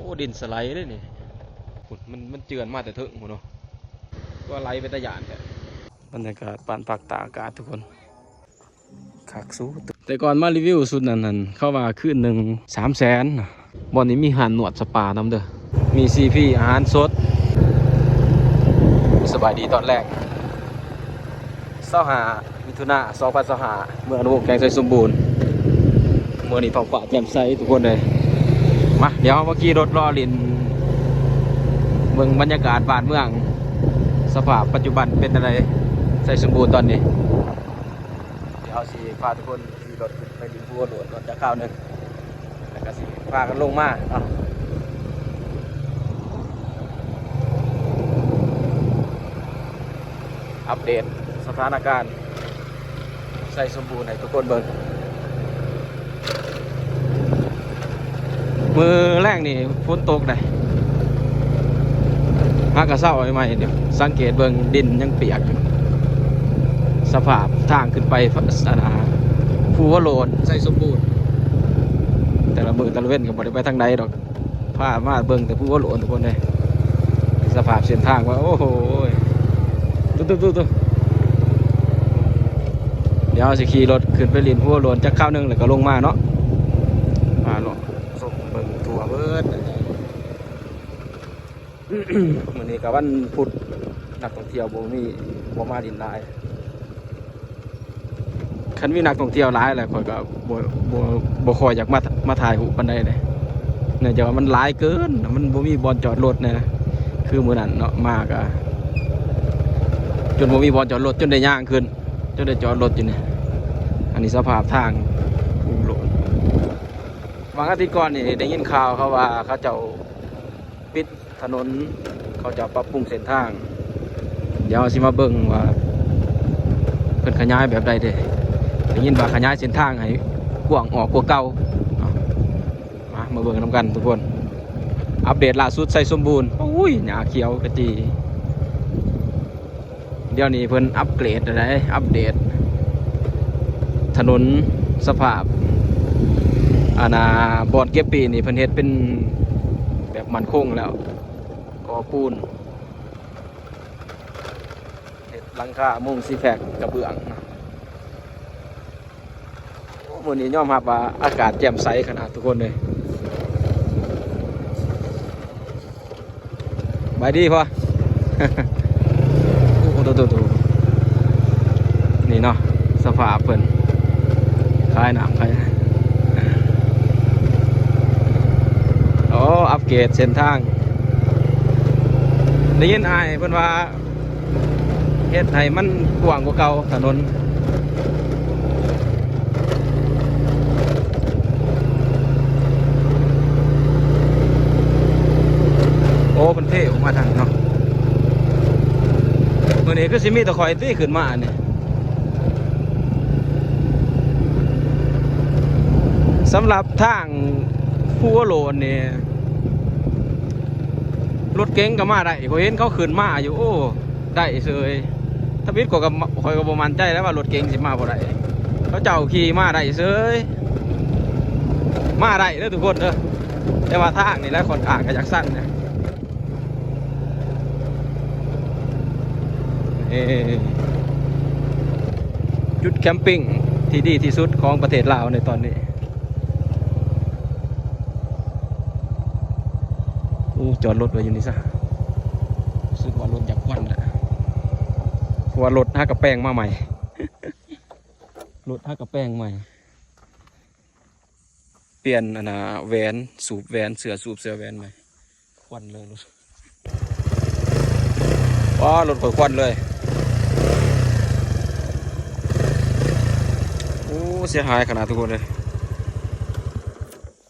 ໂອ້ ດິນສະໄລເດ້ນີ້ ພຸ້ນ ມັນ ມັນເຈື່ອນມາແຕ່ເທິງພຸ້ນເນາະ ວ່າໄຫຼເປັນຕາຢ້ານແທ້. ບັນຍາກາດບ້ານພັກຕາກອາກາດທຸກຄົນ ຄັກສຸດ. ແຕ່ກ່ອນມາຣີວິວຊຸດນັ້ນຫັ້ນ ເຂົາວ່າຄືນໜຶ່ງສາມແສນ. ບ່ອນນີ້ມີຮ້ານນວດສະປານຳເດີ ມີຊີພີ ອາຫານສົດ. ສະບາຍດີຕອນແລງ ຊາວຫ້າ ມິຖຸນາ ສອງພັນຊາວຫ້າ ເມືອງອະນຸວົງ ແຂວງໄຊສົມບູນ. ມື້ນີ້ທ້ອງຟ້າແຈ່ມໃສທຸກຄົນເອີຍ. ມາ ດຽວເຮົາມາຂີ່ລົດເລາະຫຼິ້ນ ເບິ່ງບັນຍາກາດບ້ານເມືອງ ສະພາບປັດຈຸບັນເປັນຈັ່ງໃດ ໄຊສົມບູນຕອນນີ້. ດຽວເຮົາຊິພາທຸກຄົນຂີ່ລົດຂຶ້ນໄປຫຼິ້ນພູຫົວໂລ້ນກ່ອນຈັກຄາວໜຶ່ງ ແລ້ວກໍຊິພາກັນລົງມາເນາະ ອັບເດດສະຖານະການໄຊສົມບູນໃຫ້ທຸກຄົນເບິ່ງ. ມື້ແລງນີ້ຝົນຕົກໄດ໋ ຫາກະເຊົາໃໝ່ໆ ດຽວສັງເກດເບິ່ງດິນຍັງປຽກຢູ່. ສະພາບທາງຂຶ້ນໄປ ອັນນ່າ ພູຫົວໂລ້ນ ໄຊສົມບູນ ແຕ່ລະມື້ແຕ່ລະເວັນກໍບໍ່ໄດ້ໄປທາງໃດດອກ ພາມາເບິ່ງແຕ່ພູຫົວໂລ້ນທຸກຄົນເດ້. ສະພາບເສັ້ນທາງວ່າ ໂອ້ໂຫ ຕຸໆໆ ດຽວເຮົາຊິຂີ່ລົດຂຶ້ນໄປຫຼິ້ນພູຫົວໂລ້ນຈັກຄາວໜຶ່ງ ແລ້ວກໍລົງມາເນາະ ມາເລາະຊົມເບິ່ງທົ່ວເບິດ. ມື້ນີ້ກໍວັນພຸດ ນັກທ່ອງທ່ຽວບໍ່ມີ ບໍ່ມາຫຼິ້ນຫຼາຍ. ຄັນມີນັກທ່ອງທ່ຽວຫຼາຍແລ້ວ ຂ້ອຍກໍບໍ່ ບໍ່ ບໍ່ຄ່ອຍຢາກມາ ມາຖ່າຍຮູບປານໃດເດ້ ເນື່ອງຈາກວ່າມັນຫຼາຍເກີນ ມັນບໍ່ມີບ່ອນຈອດລົດແນ່ນະ. ຄືມື້ນັ້ນເນາະ ມາກໍຈົນບໍ່ມີບ່ອນຈອດລົດ ຈົນໄດ້ຍ່າງຂຶ້ນ ຈົນໄດ້ຈອດລົດຢູ່ນີ້. ອັນນີ້ສະພາບທາງ ບາງອາທິດກ່ອນນີ້ໄດ້ຍິນຂ່າວເຂົາວ່າເຂົາເຈົ້າປິດ ຖະໜົນ ເຂົາຈະປັບປຸງເສັ້ນທາງ. ດຽວເຮົາຊິມາເບິ່ງວ່າເພິ່ນຂະຫຍາຍແບບໃດເດ້. ໄດ້ຍິນວ່າຂະຫຍາຍເສັ້ນທາງໃຫ້ກວ້າງອອກກວ່າເກົ່າເນາະ. ມາ ມາເບິ່ງນຳກັນທຸກຄົນ. ອັບເດດລ່າສຸດໄຊສົມບູນ ໂອ້ຍ ຫຍ້າຂຽວຂະຈີ. ດຽວນີ້ເພິ່ນອັບເກຣດແລ້ວໃດ໋ ອັບເດດຖະໜົນ ສະພາບ ອັນນ່າ ບ່ອນເກັບປີ້ນີ້ເພິ່ນເຮັດເປັນແບບໝັ້ນຄົງແລ້ວ ກໍ່ປູນ ເຮັດຫຼັງຄາມຸງຊີແພັກກະເບື້ອງເນາະ. ໂອ້ ມື້ນີ້ຍອມຮັບວ່າອາກາດແຈ່ມໃສຂະໜາດທຸກຄົນເລີຍ. ສະບາຍດີພໍ່. ໂອ້ ໂຕໆໆ ນີ້ເນາະ ສະພາບເພິ່ນ ຂາຍນ້ຳຂາຍ ໂອ້ ອັບເກຣດເສັ້ນທາງ. ໄດ້ຍິນອ້າຍເພິ່ນວ່າ ເຮັດໃຫ້ມັນກວ້າງກວ່າເກົ່າຖະໜົນ. ໂອ້ ເພິ່ນເທອອກມາທາງເນາະ. ມື້ນີ້ຄືຊິມີແຕ່ຂ້ອຍຕິຂຶ້ນມານີ້. ສຳລັບທາງພູຫົວໂລ້ນນີ້ ລົດເກັງກໍມາໄດ້ ຂ້ອຍເຫັນເຂົາຂຶ້ນມາຢູ່ ໂອ້ ໄດ້ເສີຍ. ທຳອິດຂ້ອຍກໍ ຂ້ອຍກໍບໍ່ໝັ້ນໃຈແລ້ວວ່າລົດເກັງຊິມາບໍ່ໄດ້ ເຂົາເຈົ້າຂີ່ມາໄດ້ເສີຍ. ມາໄດ້ເດີທຸກຄົນເດີ ແຕ່ວ່າທາງນີ້ແຫຼະຂ້ອນຂ້າງກໍຢາກຊັນນະ. ເອີ ຈຸດແຄມປິງທີ່ດີທີ່ສຸດຂອງປະເທດລາວໃນຕອນນີ້. ໂອ້ ຈອດລົດໄວ້ຢູ່ນີ້ຊະ ຮູ້ສຶກວ່າລົດຢາກຄວັນແຫຼະ ເພາະວ່າລົດຫາກະແປງມາໃໝ່ ລົດຫາກະແປງໃໝ່ ປ່ຽນອັນນ່າແຫວນ ສູບແຫວນ ເສື້ອສູບເສື້ອແຫວນໃໝ່ ຄວັນເລີຍລົດ. ວ້າ ລົດຂ້ອຍຄວັນເລີຍ. ໂອ້ ເສຍຫາຍຂະໜາດທຸກຄົນເລີຍ.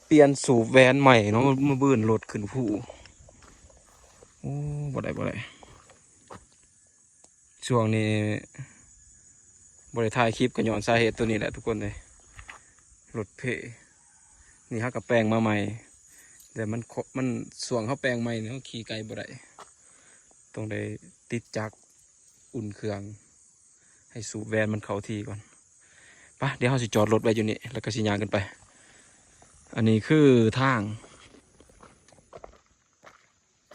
ປ່ຽນສູບແຫວນໃໝ່ເນາະ ມາ ມາບືນລົດຂຶ້ນພູ. ໂອ້ ບໍ່ໄດ້ ບໍ່ໄດ້. ຊ່ວງນີ້ບໍ່ໄດ້ຖ່າຍຄລິບກໍຍ້ອນສາເຫດໂຕນີ້ແຫຼະທຸກຄົນເອີຍ ລົດເພ. ນີ້ເຮົາກໍແປງມາໃໝ່ ແຕ່ມັນ ມັນ ຊ່ວງເຮົາແປງໃໝ່ນີ້ ເຮົາຂີ່ໄກບໍ່ໄດ້ ຕ້ອງໄດ້ຕິດຈັກອຸ່ນເຄື່ອງ ໃຫ້ສູບແຫວນມັນເຂົ້າທີ່ກ່ອນ. ປະ ດຽວເຮົາຊິຈອດລົດໄວ້ຢູ່ນີ້ ແລ້ວກໍຊິຍ່າງຂຶ້ນໄປ. ອັນນີ້ຄືທາງ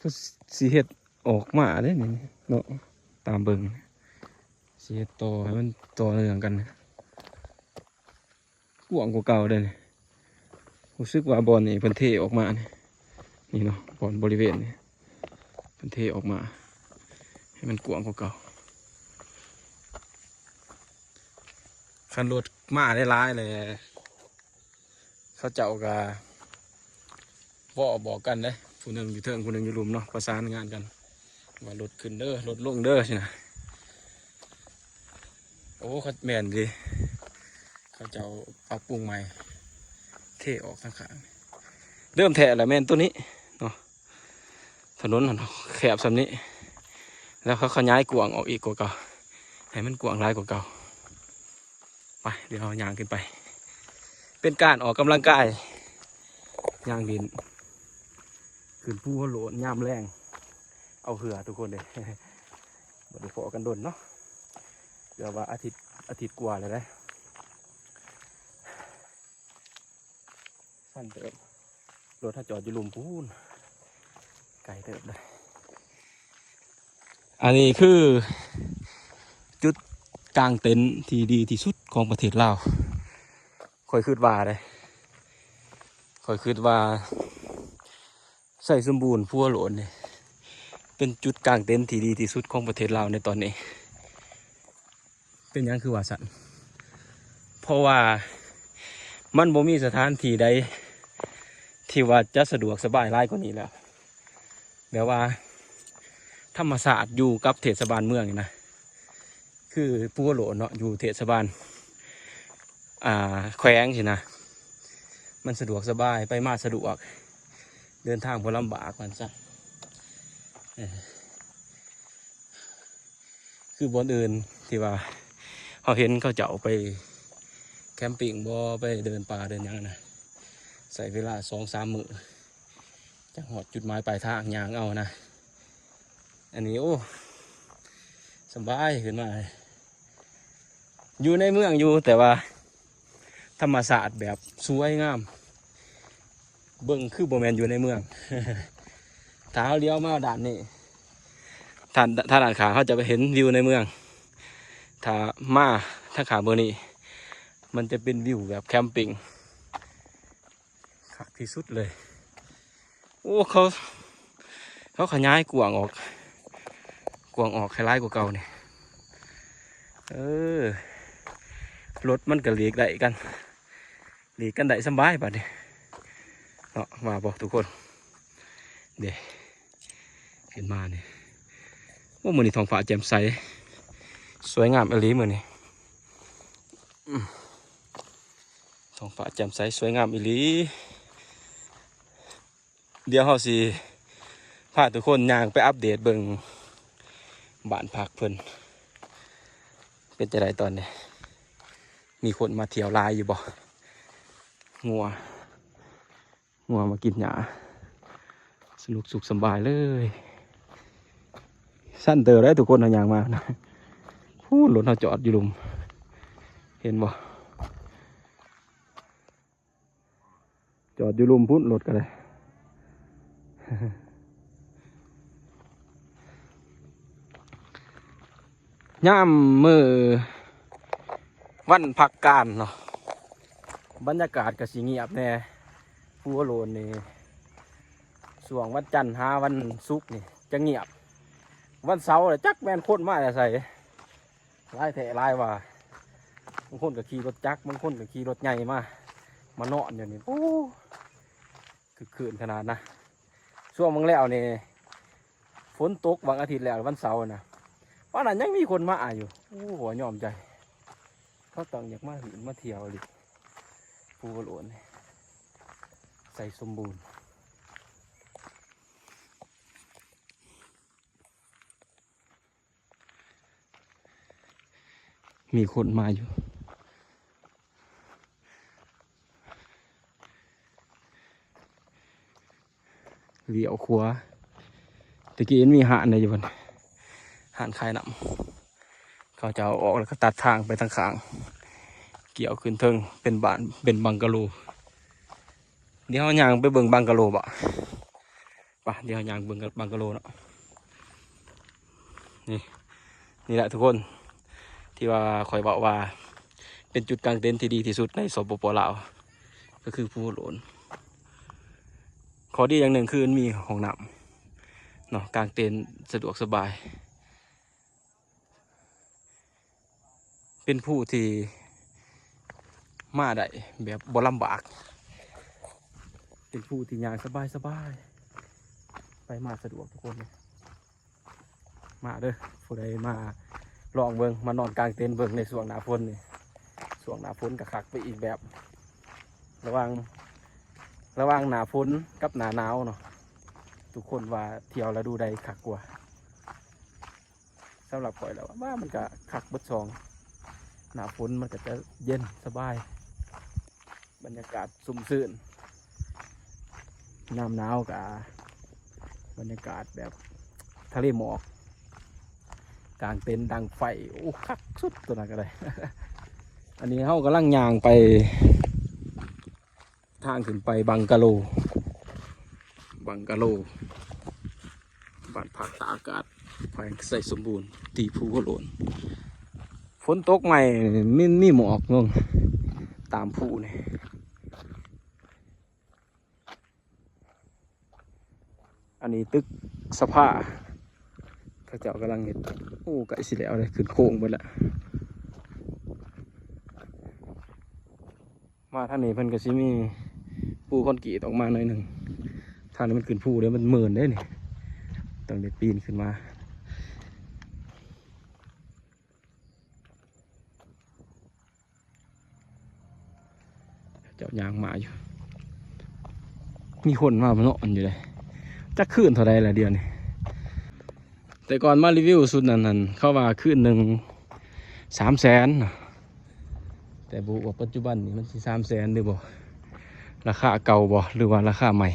ກໍຊິເຮັດອອກມາເດ້ນີ້ເນາະ ຕາມເບິ່ງ ຊິເຮັດຕໍ່ໃຫ້ມັນຕໍ່ເນື່ອງກັນ ກວ້າງກວ່າເກົ່າເດ້ນີ້. ຮູ້ສຶກວ່າບ່ອນນີ້ເພິ່ນເທອອກມານີ້ ນີ້ເນາະ ບ່ອນບໍລິເວນນີ້ ເພິ່ນເທອອກມາໃຫ້ມັນກວ້າງກວ່າເກົ່າ. ຄັນລົດມາຫຼາຍໆແລ້ວ ເຂົາເຈົ້າກໍເວົ້າບອກກັນເດ້ ຜູ້ໜຶ່ງຢູ່ເທິງ ຜູ້ໜຶ່ງຢູ່ລຸ່ມເນາະ ປະສານງານກັນ ວ່າລົດຂຶ້ນເດີ ລົດລົງເດີ ຊີ້ນະ. ໂອ້ ຄັນແມ່ນເດ ເຂົາເຈົ້າປັບປຸງໃໝ່ ເທອອກທາງຂ້າງ. ເດີມແທ້ລະແມ່ນໂຕນີ້ເນາະ ຖະໜົນຫັ້ນແຄບສ່ຳນີ້ ແລ້ວເຂົາຂະຫຍາຍກວ້າງອອກອີກກວ່າເກົ່າ ໃຫ້ມັນກວ້າງຫຼາຍກວ່າເກົ່າ. ໄປ ດຽວເຮົາຍ່າງຂຶ້ນໄປ ເປັນການອອກກຳລັງກາຍ ຍ່າງດິນ ຂຶ້ນພູຫົວໂລ້ນຍາມແລງ ເອົາເຫື່ອທຸກຄົນເດ້ ບໍ່ໄດ້ພໍ້ກັນດົນເນາະ ເກືອບວ່າອາທິດ ອາທິດກວ່າແລ້ວເດ້. ສັ້ນເຕີບ ລົດເຮົາຈອດຢູ່ລຸ່ມພຸ້ນ ໄກເຕີບເດ້. ອັນນີ້ຄືຈຸດກາງເຕັນທີ່ດີທີ່ສຸດຂອງປະເທດລາວ ຂ້ອຍຄິດວ່າເດ້ ຂ້ອຍຄິດວ່າໄຊສົມບູນ ພູໂລ້ນນີ້ ເປັນຈຸດກາງເຕັນທີ່ດີທີ່ສຸດຂອງປະເທດລາວໃນຕອນນີ້. ເປັນຫຍັງຄືວ່າຊັ້ນ? ເພາະວ່າມັນບໍ່ມີສະຖານທີ່ໃດທີ່ວ່າຈະສະດວກສະບາຍຫຼາຍກວ່ານີ້ແລ້ວ ແບບວ່າທຳມະຊາດຢູ່ກັບເທດສະບານເມືອງນີ້ນະ ຄືພູໂລ້ນເນາະ ຢູ່ເທດສະບານ ອ່າ ແຂວງຊີ້ນະ ມັນສະດວກສະບາຍ ໄປມາສະດວກ ເດີນທາງບໍ່ລຳບາກວ່າຊັ້ນ. ເອີ ຄືບ່ອນອື່ນທີ່ວ່າເຮົາເຫັນເຂົາເຈົ້າໄປແຄມປິງບໍ່ ໄປເດີນປ່າເດີນຫຍັງນະ ໃຊ້ເວລາສອງສາມມື້ ຈັກຮອດຈຸດໝາຍປາຍທາງ ຍ່າງເອົານະ. ອັນນີ້ ໂອ້ ສະບາຍຂຶ້ນມາ ຢູ່ໃນເມືອງຢູ່ ແຕ່ວ່າທຳມະຊາດແບບສວຍງາມ ເບິ່ງຄືບໍ່ແມ່ນຢູ່ໃນເມືອງ. ຖ້າເຮົາລ້ຽວມາດ້ານນີ້ ທາງ ທາງດ້ານຂ້າງ ເຮົາຈະໄປເຫັນວິວໃນເມືອງ. ຖ້າມາທາງຂ້າງເບິ່ງນີ້ ມັນຈະເປັນວິວແບບແຄມປິງ ຄັກທີ່ສຸດເລີຍ. ໂອ້ ເຂົາ ເຂົາຂະຫຍາຍກວ້າງອອກ ກວ້າງອອກໃຫ້ຫຼາຍກວ່າເກົ່ານີ້. ເອີ ລົດມັນກໍຫຼີກໄດ້ກັນ ຫຼີກກັນໄດ້ສະບາຍບາດນີ້ເນາະ ວ່າບໍ່ທຸກຄົນ? ເດ້ ເຫັນມານີ້ ໂອ້ ມື້ນີ້ທ້ອງຟ້າແຈ່ມໃສ ສວຍງາມອີ່ຫຼີມື້ນີ້. ອືມ ທ້ອງຟ້າແຈ່ມໃສ ສວຍງາມອີ່ຫຼີ. ດຽວເຮົາຊິພາທຸກຄົນຍ່າງໄປອັບເດດເບິ່ງບ້ານພັກເພິ່ນ ເປັນຈັ່ງໃດຕອນນີ້ ມີຄົນມາທ່ຽວຫຼາຍຢູ່ບໍ່? ງົວ ງົວມາກິນຫຍ້າ ສະໜຸກສຸກສະບາຍເລີຍ. ຊັ້ນເຕີບເດ້ທຸກຄົນ ເຮົາຍ່າງມານະ ພຸ້ນ ລົດເຮົາຈອດຢູ່ລຸ່ມ ເຫັນບໍ່? ຈອດຢູ່ລຸ່ມພຸ້ນ ລົດກໍໄດ້. ຍາມມື້ວັນພັກການເນາະ ບັນຍາກາດກໍຊິງຽບແດ່. ພູໂລ້ນນີ້ ຊ່ວງວັນຈັນຫາວັນສຸກນີ້ຈະງຽບ. ວັນເສົາລະຈັກແມ່ນຄົນມາແຕ່ໃສ ຫຼາຍແທ້ຫຼາຍວ່າ. ບາງຄົນກໍຂີ່ລົດຈັກ ບາງຄົນກໍຂີ່ລົດໃຫຍ່ມາ ມານອນຢູ່ນີ້. ໂອ້ ຄຶກຄື້ນຂະໜາດນະ. ຊ່ວງບາງແລ້ວນີ້ ຝົນຕົກບາງອາທິດແລ້ວ ວັນເສົານະ ວ່ານັ້ນຍັງມີຄົນມາຢູ່. ໂອ້ ບໍ່ຍອມໃຈ ເຂົາຕ້ອງຢາກມາຫຼິ້ນມາທ່ຽວອີ່ຫຼີ. ພູໂລ້ນນີ້ ໄຊສົມບູນ ມີຄົນມາຢູ່. ລ້ຽວຂວາ ແຕ່ກີ້ມັນມີຮ້ານໃດຢູ່ພຸ້ນ ຮ້ານຂາຍນ້ຳ ເຂົາເຈົ້າເອົາອອກແລ້ວກໍຕັດທາງໄປທາງຂ້າງ ກ່ຽວຂຶ້ນເທິງເປັນບ້ານ ເປັນບັງກະໂລ. ດຽວເຮົາຍ່າງໄປເບິ່ງບັງກະໂລບໍ? ໄປ ດຽວຍ່າງເບິ່ງບັງກະໂລເນາະ. ນີ້ ນີ້ແຫຼະທຸກຄົນ ທີ່ວ່າຂ້ອຍເວົ້າວ່າເປັນຈຸດກາງເຕັນທີ່ດີທີ່ສຸດໃນ ສປປ ລາວ ກໍຄືພູໂຫຼນ. ຂໍ້ດີຢ່າງໜຶ່ງຄືມັນມີຫ້ອງນ້ຳເນາະ ກາງເຕັນສະດວກສະບາຍ. ເປັນພູທີ່ມາໄດ້ແບບບໍ່ລຳບາກ ເປັນພູທີ່ຍ່າງສະບາຍໆ ໄປມາສະດວກທຸກຄົນ. ມາເດີ ຜູ້ໃດມາລອງເບິ່ງ ມານອນກາງເຕັນເບິ່ງໃນຊ່ວງໜ້າຝົນນີ້ ຊ່ວງໜ້າຝົນກໍຄັກໄປອີກແບບ. ລະຫວ່າງ ລະຫວ່າງໜ້າຝົນກັບໜ້າໜາວເນາະ ທຸກຄົນວ່າທ່ຽວລະດູໃດຄັກກວ່າ? ສຳລັບຂ້ອຍແລ້ວວ່າມັນກະຄັກເບິດສອງ ໜ້າຝົນມັນກະຈະເຢັນສະບາຍ ບັນຍາກາດຊຸ່ມຊື່ນ ຍາມໜາວກະບັນຍາກາດແບບທະເລໝອກ ກາງເຕັນດັງໄຟ ໂອ້ ຄັກສຸດ ໂຕນັ້ນກະໄດ້. ອັນນີ້ເຮົາກຳລັງຍ່າງໄປ ທາງຂຶ້ນໄປບັງກະໂລ ບັງກະໂລ ບ້ານພັກຕາກອາກາດ ແຂວງໄຊສົມບູນ ທີ່ພູໂຫຼນ. ຝົນຕົກໃໝ່ ມີ ມີໝອກລົງຕາມພູນີ້. ອັນນີ້ຕຶກສະພາ ເຂົາເຈົ້າກຳລັງເຮັດ ໂອ້ ໃກ້ຊິແລ້ວເດ້ ຂຶ້ນໂຄ້ງເບິດແລ້ວ. ມາທາງນີ້ເພິ່ນກໍຊິມີປູຄອນກຣີດອອກມາໜ້ອຍໜຶ່ງ ທາງນີ້ມັນຂຶ້ນພູເດ້ ມັນເມີນເດ້ນີ້ ຕ້ອງໄດ້ປີນຂຶ້ນມາ. ເຈົ້າຍ່າງມາຢູ່ ມີຄົນມານອນຢູ່ເດ້ ຈັກຄືນເທົ່າໃດລະດຽວນີ້. ແຕ່ກ່ອນມາຣີວິວຊຸດນັ້ນຫັ້ນ ເຂົາວ່າຄືນໜຶ່ງສາມແສນເນາະ ແຕ່ບໍ່ຮູ້ວ່າປັດຈຸບັນນີ້ມັນຊິສາມແສນຫຼືບໍ່ ລາຄາເກົ່າບໍ່ ຫຼືວ່າລາຄາໃໝ່.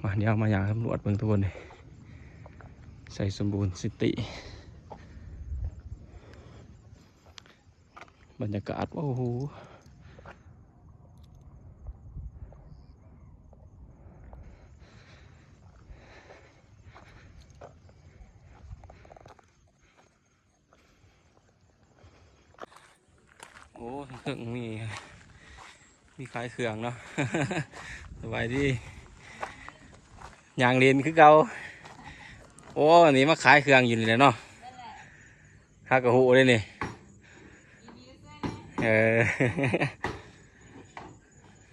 ມາ ດຽວມາຍ່າງສຳຫຼວດເບິ່ງທຸກຄົນເດ້ ໄຊສົມບູນຊິຕີ ບັນຍາກາດ ໂອ້ໂຫ ໂອ້ ເທິງມີ ມີຂາຍເຄື່ອງເນາະ. ສະບາຍດີ ຍ່າງຫຼິ້ນຄືເກົ່າ. ໂອ້ ນີ້ມາຂາຍເຄື່ອງຢູ່ນີ້ແຫຼະເນາະ. ຫາກະຮູ້ເດ້ນີ້. ເອີ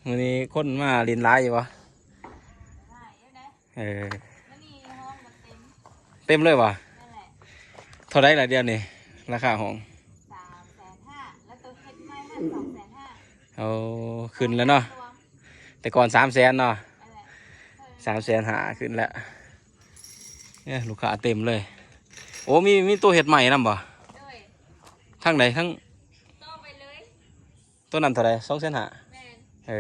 ມື້ນີ້ຄົນມາຫຼິ້ນຫຼາຍຢູ່ບໍ່? ເອີ ເຕັມເລີຍບໍ່? ເທົ່າໃດລະດຽວນີ້ ລາຄາຫ້ອງ? ສາມແສນຫ້າ ແລ້ວໂຕເຮັດໃໝ່ຫັ້ນສອງແສນຫ້າ. ໂອ້ ຂຶ້ນແລ້ວເນາະ ແຕ່ກ່ອນສາມແສນເນາະ. ສາມແສນຫ້າ ຂຶ້ນແລ້ວ. ເອີ ລູກຄ້າເຕັມເລີຍ. ໂອ້ ມີ ມີໂຕເຮັດໃໝ່ນຳບໍ່? ໂດຍ ທາງໃດ? ທາງ ຕໍ່ໄປເລີຍ. ໂຕນັ້ນເທົ່າໃດ? ສອງແສນຫ້າ. ແມ່ນ. ເອີ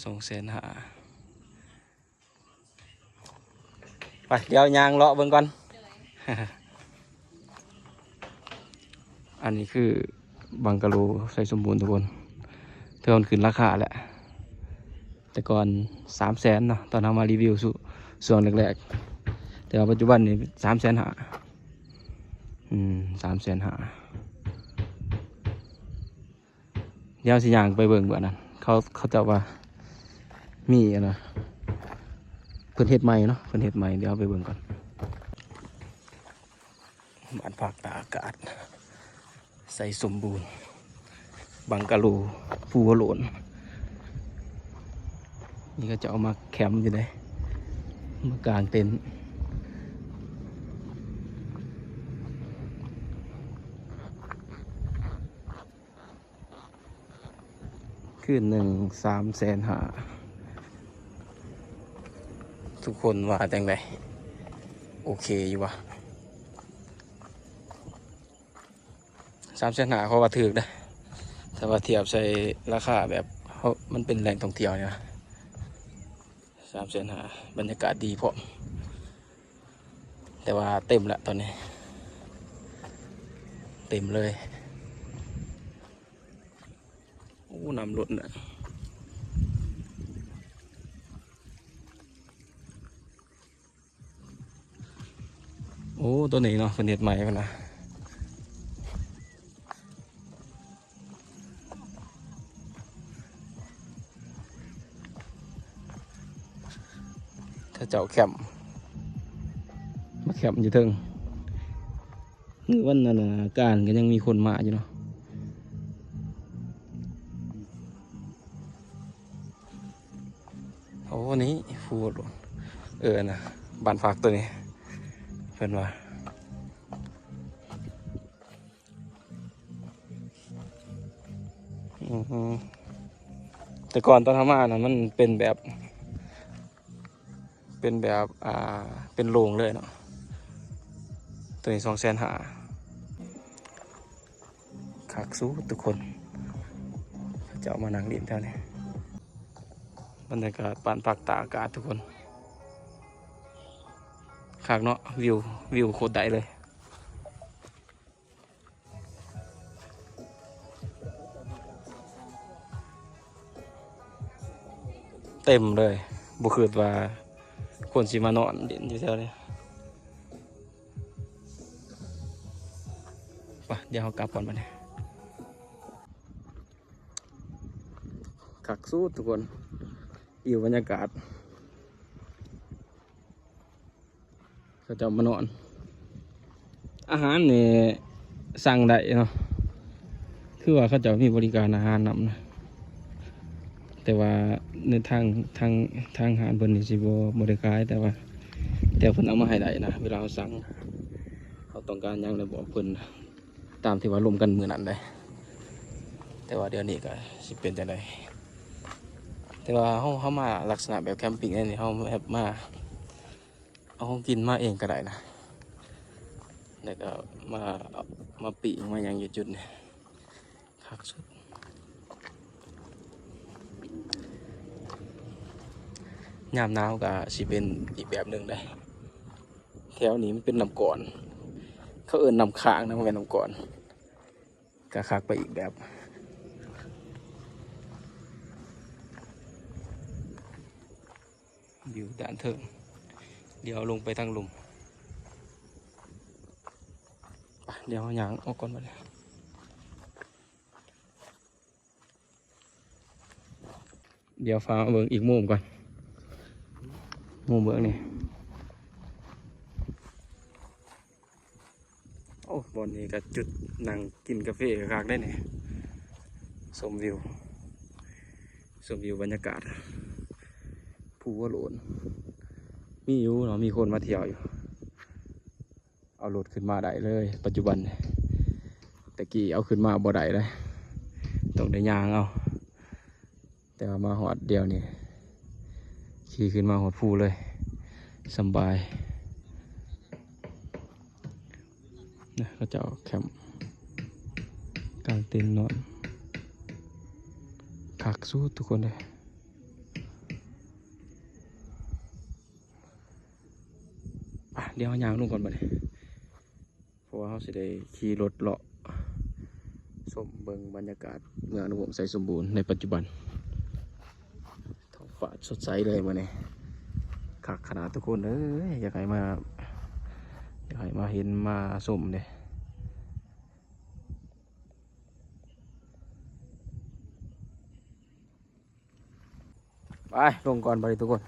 ສອງແສນຫ້າ. ໄປ ດຽວຍ່າງເລາະເບິ່ງກ່ອນ. ໂດຍ ອັນນີ້ຄືບັງກະໂລໄຊສົມບູນທຸກຄົນ ຖືວ່າມັນຂຶ້ນລາຄາແຫຼະ. ແຕ່ກ່ອນສາມແສນເນາະ ຕອນເຮົາມາຣີວິວຊ່ວງແລກໆ ແຕ່ວ່າປັດຈຸບັນນີ້ສາມແສນຫ້າ. ອືມ ສາມແສນຫ້າ. ດຽວຊິຍ່າງໄປເບິ່ງເບິ່ງອັນນັ້ນ ເຂົາ ເຂົາເຈົ້າວ່າມີອັນນະ ເພິ່ນເຮັດໃໝ່ເນາະ ເພິ່ນເຮັດໃໝ່ ດຽວເຮົາໄປເບິ່ງກ່ອນ. ບ້ານພັກຕາກອາກາດໄຊສົມບູນ ບັງກະໂລ ພູໂຫຼນ. ນີ້ເຂົາເຈົ້າເອົາມາແຄມຢູ່ເດ້ ມາກາງເຕັນ. ຄືນໜຶ່ງສາມແສນຫ້າ ທຸກຄົນວ່າຈັ່ງໃດ? ໂອເຄຢູ່ບໍ່? ສາມແສນຫ້າ ເຂົາວ່າຖືກເດ້ ຖ້າວ່າທຽບໃສ່ລາຄາແບບເຮົາ ມັນເປັນແຫຼ່ງທ່ອງທ່ຽວນີ້ນະ. ສາມແສນຫ້າ ບັນຍາກາດດີພ້ອມ ແຕ່ວ່າເຕັມແລ້ວຕອນນີ້ ເຕັມເລີຍ. ໂອ້ ນ້ຳລົ້ນນະ. ໂອ້ ໂຕນີ້ເນາະ ເພິ່ນເຮັດໃໝ່ພຸ້ນນະ. ເຂົາເຈົ້າແຄມ ມາແຄມຢູ່ເທິງ. ມື້ວັນອັນນະ ການກໍຍັງມີຄົນມາຢູ່ເນາະ. ໂອ້ ນີ້ພູ ເອີ ອັນນະ ບ້ານພັກໂຕນີ້ ເພິ່ນວ່າ ອືມ ແຕ່ກ່ອນຕອນເຮົາມານະ ມັນເປັນແບບ ເປັນແບບ ອ່າ ເປັນໂລ່ງເລີຍເນາະ. ໂຕນີ້ສອງແສນຫ້າ ຄັກສຸດທຸກຄົນ. ເຂົາເຈົ້າມານັ່ງຫຼິ້ນແຖວນີ້ ບັນຍາກາດບ້ານພັກ ຕາກອາກາດທຸກຄົນ ຄັກເນາະ. ວິວ ວິວໂຄດໄດ້ເລີຍ. ເຕັມເລີຍ ບໍ່ຄິດວ່າຄົນຊິມານອນຫຼິ້ນຢູ່ແຖວນີ້. ໄປ ດຽວເຮົາກັບກ່ອນບັດນີ້. ຄັກສຸດທຸກຄົນ ອີວບັນຍາກາດ. ເຂົາເຈົ້າມານອນ ອາຫານນີ້ສັ່ງໄດ້ເນາະ ຄືວ່າເຂົາເຈົ້າມີບໍລິການອາຫານນຳນະ. ແຕ່ວ່າໃນທາງ ທາງ ທາງຮ້ານເພິ່ນນີ້ຊິບໍ່ ບໍ່ໄດ້ຂາຍ ແຕ່ວ່າ ແຕ່ເພິ່ນເອົາມາໃຫ້ໄດ້ນະ. ເວລາເຮົາສັ່ງ ເຮົາຕ້ອງການຫຍັງ ແລ້ວບອກເພິ່ນ ຕາມທີ່ວ່າລົມກັນມື້ນັ້ນໄດ໋. ແຕ່ວ່າດຽວນີ້ກໍຊິເປັນຈັ່ງໃດ ແຕ່ວ່າເຮົາ ເຮົາມາລັກສະນະແບບແຄມປິງແນວນີ້ ເຮົາແບບມາເອົາຂອງກິນມາເອງກໍໄດ້ນະ ແລ້ວກໍມາ ມາປີ້ງມາຫຍັງຢູ່ຈຸດນີ້ ຄັກສຸດ. ຍາມໜາວກໍຊິເປັນອີກແບບໜຶ່ງເດ້. ແຖວນີ້ມັນເປັນນ້ຳກ້ອນ ເຂົາເອີ້ນນ້ຳຄ້າງນະ ບໍ່ແມ່ນນ້ຳກ້ອນ ກໍຄັກໄປອີກແບບ. ວິວດ້ານເທິງ ດຽວລົງໄປທາງລຸ່ມ. ໄປ ດຽວເຮົາຍ່າງອອກກ່ອນບັດນີ້. ດຽວພາມາເບິ່ງອີກມຸມກ່ອນ ມຸມເບື້ອງນີ້. ໂອ້ ບ່ອນນີ້ກໍຈຸດນັ່ງກິນກາເຟຄັກໆ ເດ້ນີ້ ຊົມວິວ ຊົມວິວບັນຍາກາດພູຫົວໂລ້ນ. ມີຢູ່ເນາະ ມີຄົນມາທ່ຽວຢູ່. ເອົາລົດຂຶ້ນມາໄດ້ເລີຍປັດຈຸບັນນີ້ ແຕ່ກີ້ເອົາຂຶ້ນມາບໍ່ໄດ້ເດ້ ຕ້ອງໄດ້ຍ່າງເອົາ. ແຕ່ວ່າມາຮອດດຽວນີ້ ຂີ່ຂຶ້ນມາຮອດພູເລີຍ ສຳບາຍນະ. ເຂົາເຈົ້າແຄມກາງເຕັນນອນ ຄັກສຸດທຸກຄົນເດ້. ໄປ ດຽວເຮົາຍ່າງລົງກ່ອນບັດນີ້ ເພາະວ່າເຮົາຊິໄດ້ຂີ່ລົດເລາະຊົມເບິ່ງບັນຍາກາດເມືອງອະນຸວົງໄຊສົມບູນໃນປັດຈຸບັນ. ທ້ອງຟ້າສົດໃສເລີຍມື້ນີ້ ຄັກຂະໜາດທຸກຄົນເອີຍ. ຢາກໃຫ້ມາ ຢາກໃຫ້ມາເຫັນມາຊົມເດ້. ໄປ ລົງກ່ອນບັດນີ້ທຸກຄົນ.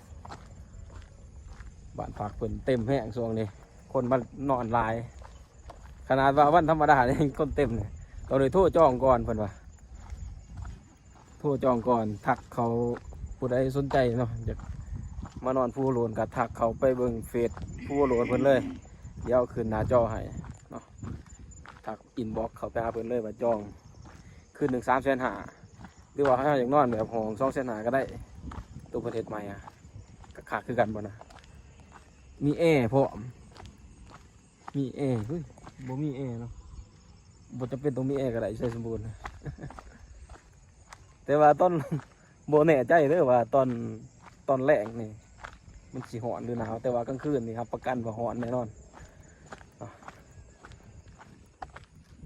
ບ້ານພັກເພິ່ນເຕັມແຮງຊ່ວງນີ້ ຄົນມານອນຫຼາຍ. ຂະໜາດວ່າວັນທຳມະດາຍັງຄົນເຕັມເລີຍ. ຕ້ອງໄດ້ໂທຈອງກ່ອນເພິ່ນວ່າ ໂທຈອງກ່ອນ ທັກເຂົາ. ຜູ້ໃດສົນໃຈເນາະ ຢາກມານອນພູໂລນ ກໍທັກເຂົ້າໄປເບິ່ງເຟສພູໂລນເພິ່ນເລີຍ. ດຽວຂຶ້ນໜ້າຈໍໃຫ້ເນາະ ທັກອິນບັອກເຂົ້າໄປຫາເພິ່ນເລີຍວ່າຈອງຄືນໜຶ່ງສາມແສນຫ້າ ຫຼືວ່າເຮົາຢາກນອນແບບຫ້ອງສອງແສນຫ້າກໍໄດ້. ໂຕເພິ່ນເຮັດໃໝ່ອະ ກໍຄັກຄືກັນບໍ່ນະ ມີແອພ້ອມ. ມີແອ ເຮີ້ຍ ບໍ່ມີແອເນາະ ບໍ່ຈຳເປັນຕ້ອງມີແອກໍໄດ້ ໄຊສົມບູນ. ແຕ່ວ່າຕອນ ບໍ່ແນ່ໃຈເດີວ່າຕອນ ຕອນແລງນີ້ມັນຊິຮ້ອນຫຼືໜາວ ແຕ່ວ່າກາງຄືນນີ້ຮັບປະກັນວ່າຮ້ອນແນ່ນອນ.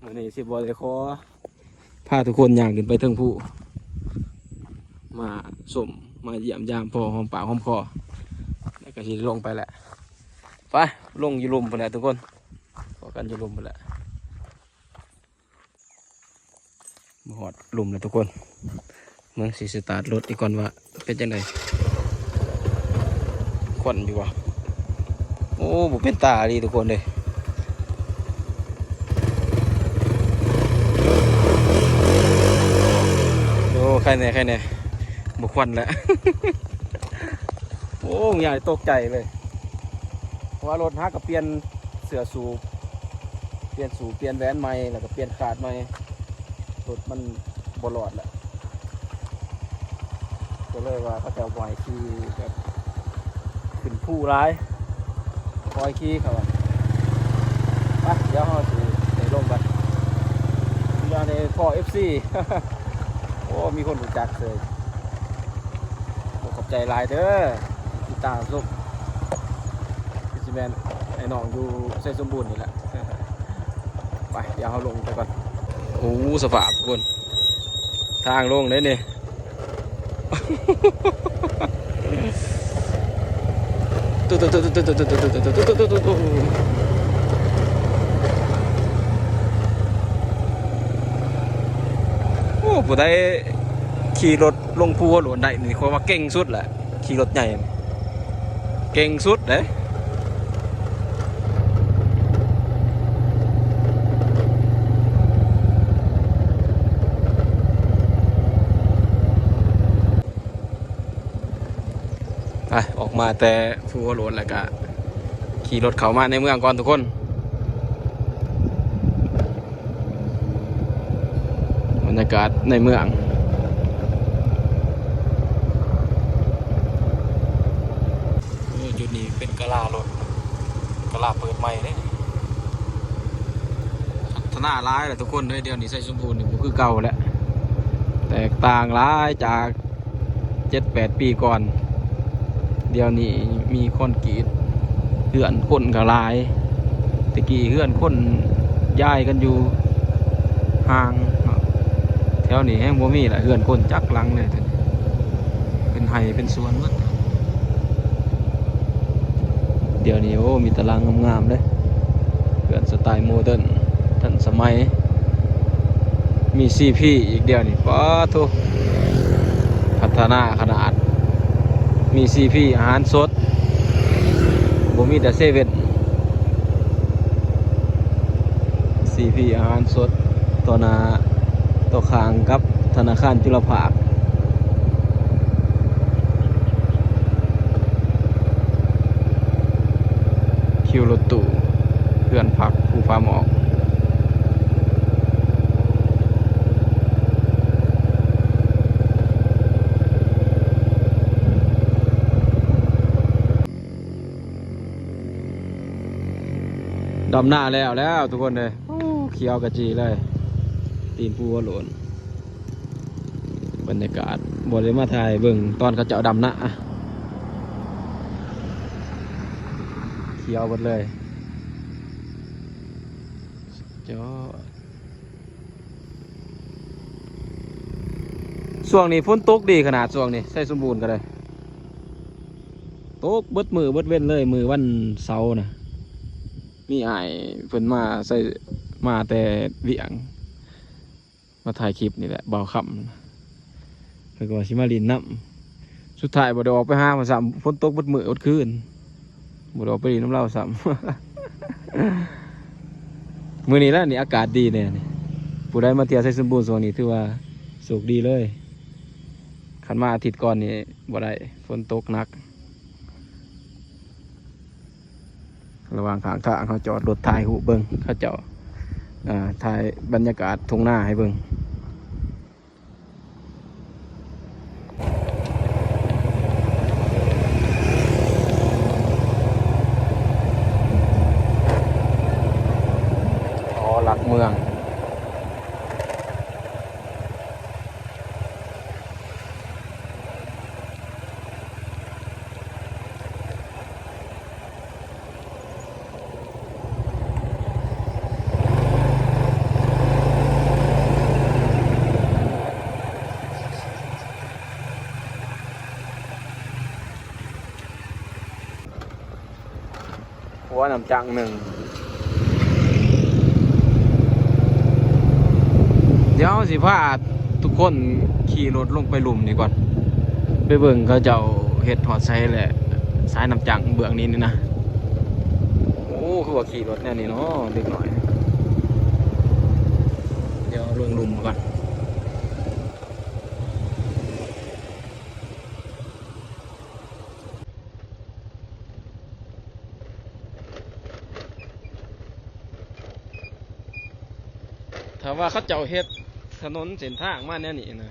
ມື້ນີ້ຊິບໍ່ໄດ້ຂໍ ພາທຸກຄົນຍ່າງຂຶ້ນໄປເທິງພູ ມາຊົມ ມາຢ້ຽມຢາມພໍຫອມປາກຫອມຄໍ ແລ້ວກໍຊິລົງໄປແຫຼະ. ໄປ ລົງຢູ່ລຸ່ມພຸ້ນແຫຼະທຸກຄົນ. ກັນຢູ່ລຸ່ມພຸ້ນແຫຼະ. ມາຮອດລຸ່ມແລ້ວທຸກຄົນ. ເບິ່ງຊິສະຕາດລົດອີກກ່ອນວ່າເປັນຈັ່ງໃດ. ຄວັນຢູ່ບໍ່? ໂອ້ ບໍ່ເປັນຕາອີ່ຫຼີທຸກຄົນເດ້. ໂອ້ ໄຄແດ່ ໄຄແດ່ ບໍ່ຄວັນແລ້ວ. ໂອ້ ຍາຍຕົກໃຈເລີຍ ເພາະວ່າລົດຫາກະປ່ຽນເສື້ອສູບ ປ່ຽນສູບ ປ່ຽນແຫວນໃໝ່ ແລ້ວກະປ່ຽນຄາດໃໝ່ ລົດມັນບໍ່ລອດແລ້ວ. ກໍເລີຍວ່າເຂົາເຈົ້າບໍ່ໃຫ້ຂີ່ແບບຂຶ້ນພູຫຼາຍ ບໍ່ໃຫ້ຂີ່ ເຂົາວ່າ. ໄປ ດຽວເຮົາຊິໄດ້ລົງໄປ ດຽວນີ້ພໍ້ເອັຟຊີ. ໂອ້ ມີຄົນຮູ້ຈັກເສີຍ. ໂອ້ ຂອບໃຈຫຼາຍເດີ ຕິດຕາມຊົມ. ຄືຊິແມ່ນໄອ້ນ້ອງຢູ່ໄຊສົມບູນນີ້ແຫຼະ. ໄປ ດຽວເຮົາລົງໄປກ່ອນ. ໂອ້ ສະພາບທຸກຄົນ ທາງລົງເດ້ນີ້. ໂອ້ ຜູ້ໃດຂີ່ລົດລົງພູຫົວໂລ້ນໄດ້ນີ້ ຂ້ອຍວ່າເກັ່ງສຸດແຫຼະ. ຂີ່ລົດໃຫຍ່ເກັ່ງສຸດເດ້. ໄປ ອອກມາແຕ່ພູຫົວໂລ້ນ ແລ້ວກະຂີ່ລົດເຂົ້າມາໃນເມືອງກ່ອນທຸກຄົນ. ບັນຍາກາດໃນເມືອງ. ໂອ້ ຈຸດນີ້ເປັນກາລາລົດ ກາລາເປີດໃໝ່ເດ້. ພັດທະນາຫຼາຍແລ້ວທຸກຄົນເອີຍ. ດຽວນີ້ໄຊສົມບູນນີ້ບໍ່ຄືເກົ່າແລ້ວ ແຕກຕ່າງຫຼາຍຈາກ ເຈັດແປດປີກ່ອນ. ດຽວນີ້ມີຄອນກຣີດ ເຮືອນຄົນກໍຫຼາຍ. ແຕ່ກີ້ເຮືອນຄົນຍ້າຍກັນຢູ່ຫ່າງເນາະ ແຖວນີ້ແຮງບໍ່ມີລະ ເຮືອນຄົນຈັກຫຼັງແດ່ ເປັນໄຮ່ເປັນສວນໝົດ. ດຽວນີ້ ໂອ້ ມີແຕ່ຫຼັງງາມໆເດ້ ເຮືອນສະໄຕໂມເດີນ ທັນສະໄໝ. ມີຊີພີອີກ ດຽວນີ້ ປາໂທ ພັດທະນາຂະໜາດ. ມີຊີພີ ອາຫານສົດ ບໍ່ມີແຕ່ເຊເວັ່ນ. ຊີພີ ອາຫານສົດ ຕໍ່ໜ້າຕໍ່ຂ້າງກັບທະນາຄານຈຸລະພາກ. ຄິວລົດຕູ້ ເຮືອນພັກພູຜາໝອກ. ດຳນາແລ້ວແລ້ວທຸກຄົນເອີຍ. ໂອ້ ຂຽວກະຈີເລີຍ ຕີນພູຫົວໂລ້ນ. ບັນຍາກາດ ບໍ່ໄດ້ມາຖ່າຍເບິ່ງຕອນເຂົາເຈົ້າດຳນາ ຂຽວເບິດເລີຍ ສຸດຍອດ. ຊ່ວງນີ້ຝົນຕົກດີຂະໜາດ ຊ່ວງນີ້ໄຊສົມບູນກໍໄດ້ ຕົກເບິດມື້ເບິດເວັນເລີຍ. ມື້ວັນເສົານະ ມີອ້າຍເພິ່ນມາໃສ່ ມາແຕ່ວຽງ ມາຖ່າຍຄລິບນີ້ແຫຼະ ບ່າວຄຳ ເພິ່ນກໍວ່າຊິມາຫຼິ້ນນຳ. ສຸດທ້າຍບໍ່ໄດ້ອອກໄປຫາເພິ່ນຊ້ຳ ຝົນຕົກເບິດມື້ເບິດຄືນ ບໍ່ໄດ້ອອກໄປຫຼິ້ນນຳລາວຊ້ຳ. ມື້ນີ້ແຫຼະນີ້ ອາກາດດີແດ່ນີ້. ຜູ້ໃດມາທ່ຽວໄຊສົມບູນຊ່ວງນີ້ ຖືວ່າໂຊກດີເລີຍ. ຄັນມາອາທິດກ່ອນນີ້ບໍ່ໄດ້ ຝົນຕົກໜັກ. ລະຫວ່າງຂ້າງທາງ ເຮົາຈອດລົດຖ່າຍຮູບເບິ່ງ ເຂົາເຈົ້າ ອ່າ ຖ່າຍບັນຍາກາດທົ່ງນາໃຫ້ເບິ່ງ. ອໍ ຫຼັກເມືອງ. ຫົວນ້ຳຈັກໜຶ່ງ ດຽວຊິພາທຸກຄົນຂີ່ລົດລົງໄປລຸ່ມນີ້ກ່ອນ ໄປເບິ່ງເຂົາເຈົ້າເຮັດຮອດໃສແຫຼະ ສາຍນ້ຳຈັ້ງເບື້ອງນີ້ນີ້ນະ. ໂອ້ ຄືວ່າຂີ່ລົດແນວນີ້ເນາະ ເດັກນ້ອຍ. ດຽວລົງລຸ່ມກ່ອນ. ຖ້າວ່າເຂົາເຈົ້າເຮັດຖະໜົນເສັ້ນທາງມາແນວນີ້ນະ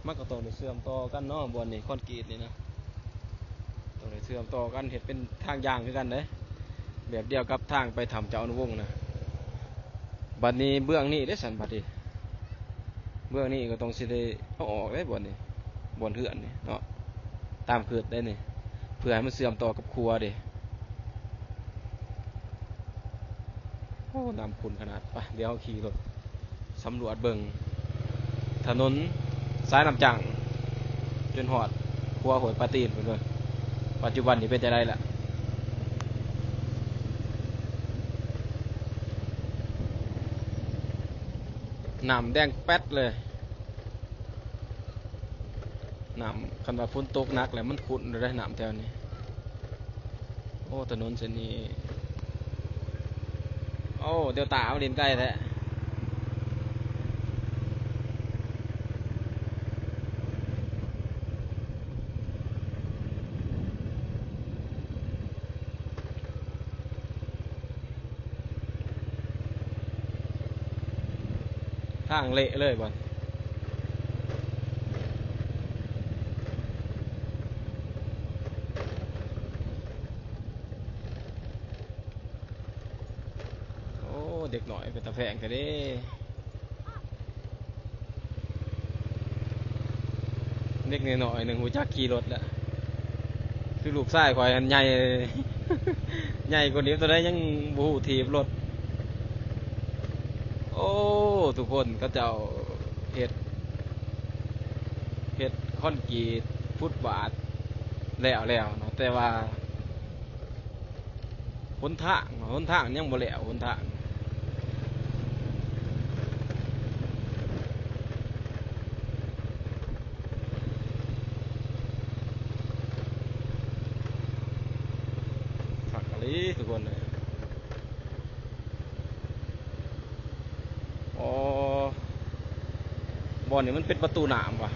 ມັນກໍຕ້ອງໄດ້ເຊື່ອມຕໍ່ກັນເນາະ ບ່ອນນີ້ຄອນກຣີດນີ້ນະ ຕ້ອງໄດ້ເຊື່ອມຕໍ່ກັນ ເຮັດເປັນທາງຍ່າງຄືກັນເດ້ ແບບດຽວກັບທາງໄປຖ້ຳເຈົ້າອະນຸວົງນະ. ບັດນີ້ເບື້ອງນີ້ເດ້ຊັ້ນ ບັດນີ້ເບື້ອງນີ້ກໍຕ້ອງຊິໄດ້ເອົາອອກເດ້ ບ່ອນນີ້ ບ່ອນເຮືອນນີ້ເນາະ ຕາມຄືດໄດ້ນີ້ ເພື່ອໃຫ້ມັນເຊື່ອມຕໍ່ກັບຂົວເດ້. ໂອ້ ນ້ຳຂຸ່ນຂະໜາດ. ໄປ ດຽວເຮົາຂີ່ລົດສຳຫຼວດເບິ່ງຖະໜົນສາຍນ້ຳຈັ້ງ ຈົນຮອດຂົວຫ້ວຍປາຕີນພຸ້ນເດີ້ ປັດຈຸບັນນີ້ເປັນຈັ່ງໃດລະ? ນ້ຳແດງແປັດເລີຍ. ນ້ຳ ຄັນວ່າຝົນຕົກໜັກແລ້ວມັນຂຸ່ນເດ້ ນ້ຳແຖວນີ້. ໂອ້ ຖະໜົນເສັ້ນນີ້ ໂອ້ ດຽວຕາມາຫຼິ້ນໄກແທ້. ທາງເລະເລີຍບ່ອນ. ໂອ້ ເດັກນ້ອຍເປັນຕາແພງແທ້ເດ້. ເດັກນ້ອຍໆໜຶ່ງຮູ້ຈັກຂີ່ລົດແລ້ວ ຄືລູກຊາຍຂ້ອຍຫັ້ນໃຫຍ່ ໃຫຍ່ກວ່ານີ້ ຕອນໃດຍັງບໍ່ຮູ້ຖີບລົດ. ໂອ້ ທຸກຄົນ ເຂົາເຈົ້າເຮັດ ເຮັດຄອນກຣີດຟຸດບາດແລ້ວໆເນາະ ແຕ່ວ່າ ຫົນທາງ ຫົນທາງຍັງບໍ່ແລ້ວ ຫົນທາງ. ຄັກອີ່ຫຼີທຸກຄົນເອີຍ. ອໍ ບ່ອນນີ້ມັນເປັນປະຕູນ້ຳຫວາ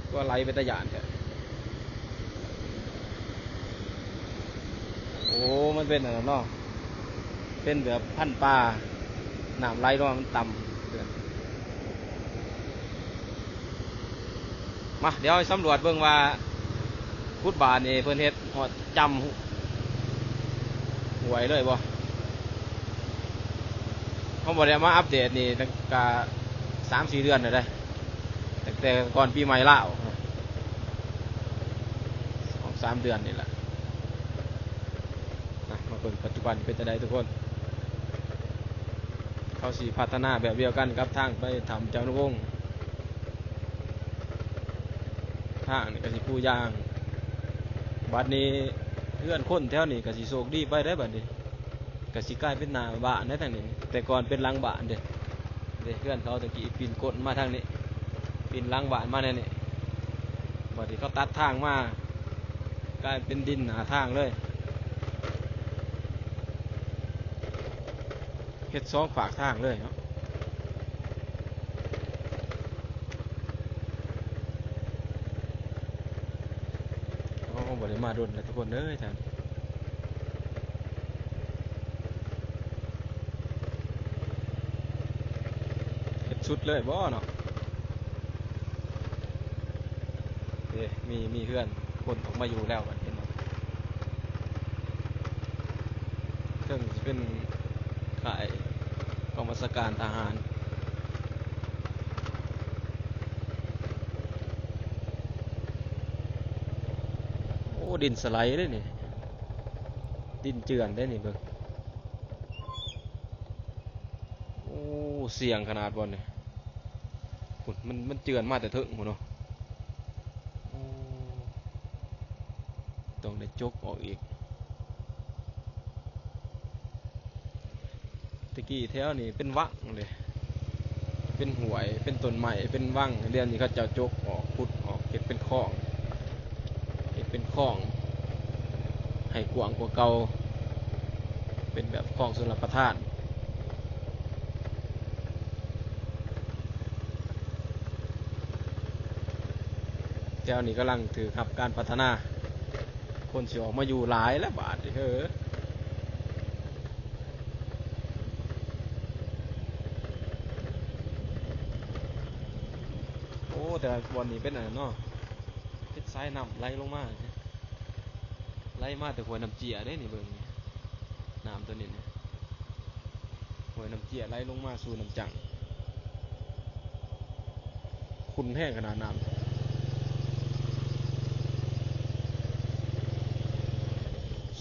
ຄືວ່າໄຫຼເປັນຕາຢ້ານແທ້. ໂອ້ ມັນເປັນອັນນັ້ນເນາະ ເປັນແບບພັນປາ ນ້ຳໄຫຼລົງມາມັນຕ່ຳ. ມາ ດຽວສຳຫຼວດເບິ່ງວ່າຟຸດບາດນີ້ເພິ່ນເຮັດຮອດຈ້ຳຫ້ວຍເລີຍບໍ່? ເຮົາບໍ່ໄດ້ມາອັບເດດນີ້ຕັ້ງແຕ່ສາມສີ່ເດືອນແລ້ວເດ້ ຕັ້ງແຕ່ກ່ອນປີໃໝ່ລາວ ສອງສາມເດືອນນີ້ແຫຼະ. ມາເບິ່ງປັດຈຸບັນເປັນຈັ່ງໃດທຸກຄົນ. ເຂົາຊິພັດທະນາແບບດຽວກັນກັບທາງໄປຖ້ຳຈານຸວົງ ທາງນີ້ກໍຊິປູຢາງ. ບັດນີ້ເຮືອນຄົນແຖວນີ້ກໍຊິໂຊກດີໄປເດ້ ບັດນີ້ກໍຊິກາຍເປັນໜ້າບ້ານໄດ້ທາງນີ້ ແຕ່ກ່ອນເປັນຫຼັງບ້ານເດ້. ເດ້ ເຮືອນເຂົາຕະກີ້ປີນກົ້ນມາທາງນີ້ ປີນຫຼັງບ້ານມາແນວນີ້ ບັດນີ້ເຂົາຕັດທາງມາ ກາຍເປັນດິນໜ້າທາງເລີຍ ເຮັດສອງຟາກທາງເລີຍເນາະ. ໂອ້ ບໍ່ໄດ້ມາດົນແລ້ວທຸກຄົນເອີຍ ທ່ານ ເຮັດສຸດເລີຍບໍ່ເນາະ? ເດ້ ມີ ມີເຮືອນຄົນອອກມາຢູ່ແລ້ວ ເຫັນບໍ່? ເຊິ່ງຊິເປັນຄ້າຍກອງບັນຊາການທະຫານ. ໂອ້ ດິນສະໄລເດ້ນີ້ ດິນເຈື່ອນເດ້ນີ້ ເບິ່ງ. ໂອ້ ສ່ຽງຂະໜາດບ່ອນນີ້ ພຸ້ນ ມັນ ມັນເຈື່ອນມາແຕ່ເທິງພຸ້ນເນາະ. ໂອ້ ຕ້ອງໄດ້ຈົກອອກອີກ. ແຕ່ກີ້ແຖວນີ້ເປັນວັງເດ້ ເປັນຫ້ວຍ ເປັນຕົ້ນໄມ້ ເປັນວັງ. ດຽວນີ້ເຂົາເຈົ້າຈົກອອກ ຂຸດອອກ ເຮັດເປັນຄອງ ເຮັດເປັນຄອງໃຫ້ກວ້າງກວ່າເກົ່າ ເປັນແບບຄອງຊົນລະປະທານ. ແຖວນີ້ກຳລັງຖືກຮັບການພັດທະນາ ຄົນຊິອອກມາຢູ່ຫຼາຍແລ້ວບາດນີ້ເຮີ. ໂອ້ ແຕ່ວ່າບ່ອນນີ້ເປັນອັນນັ້ນເນາະ ເປັນສາຍນ້ຳໄຫຼລົງມາ ໄຫຼມາແຕ່ຫ້ວຍນ້ຳເຈ້ຍເດ້ນີ້ ເບິ່ງນີ້ ນ້ຳຕົວນີ້ນີ້ ຫ້ວຍນ້ຳເຈ້ຍໄຫຼລົງມາສູ່ນ້ຳຈັ້ງ. ຂຸ້ນແຮງຂະໜາດນ້ຳ.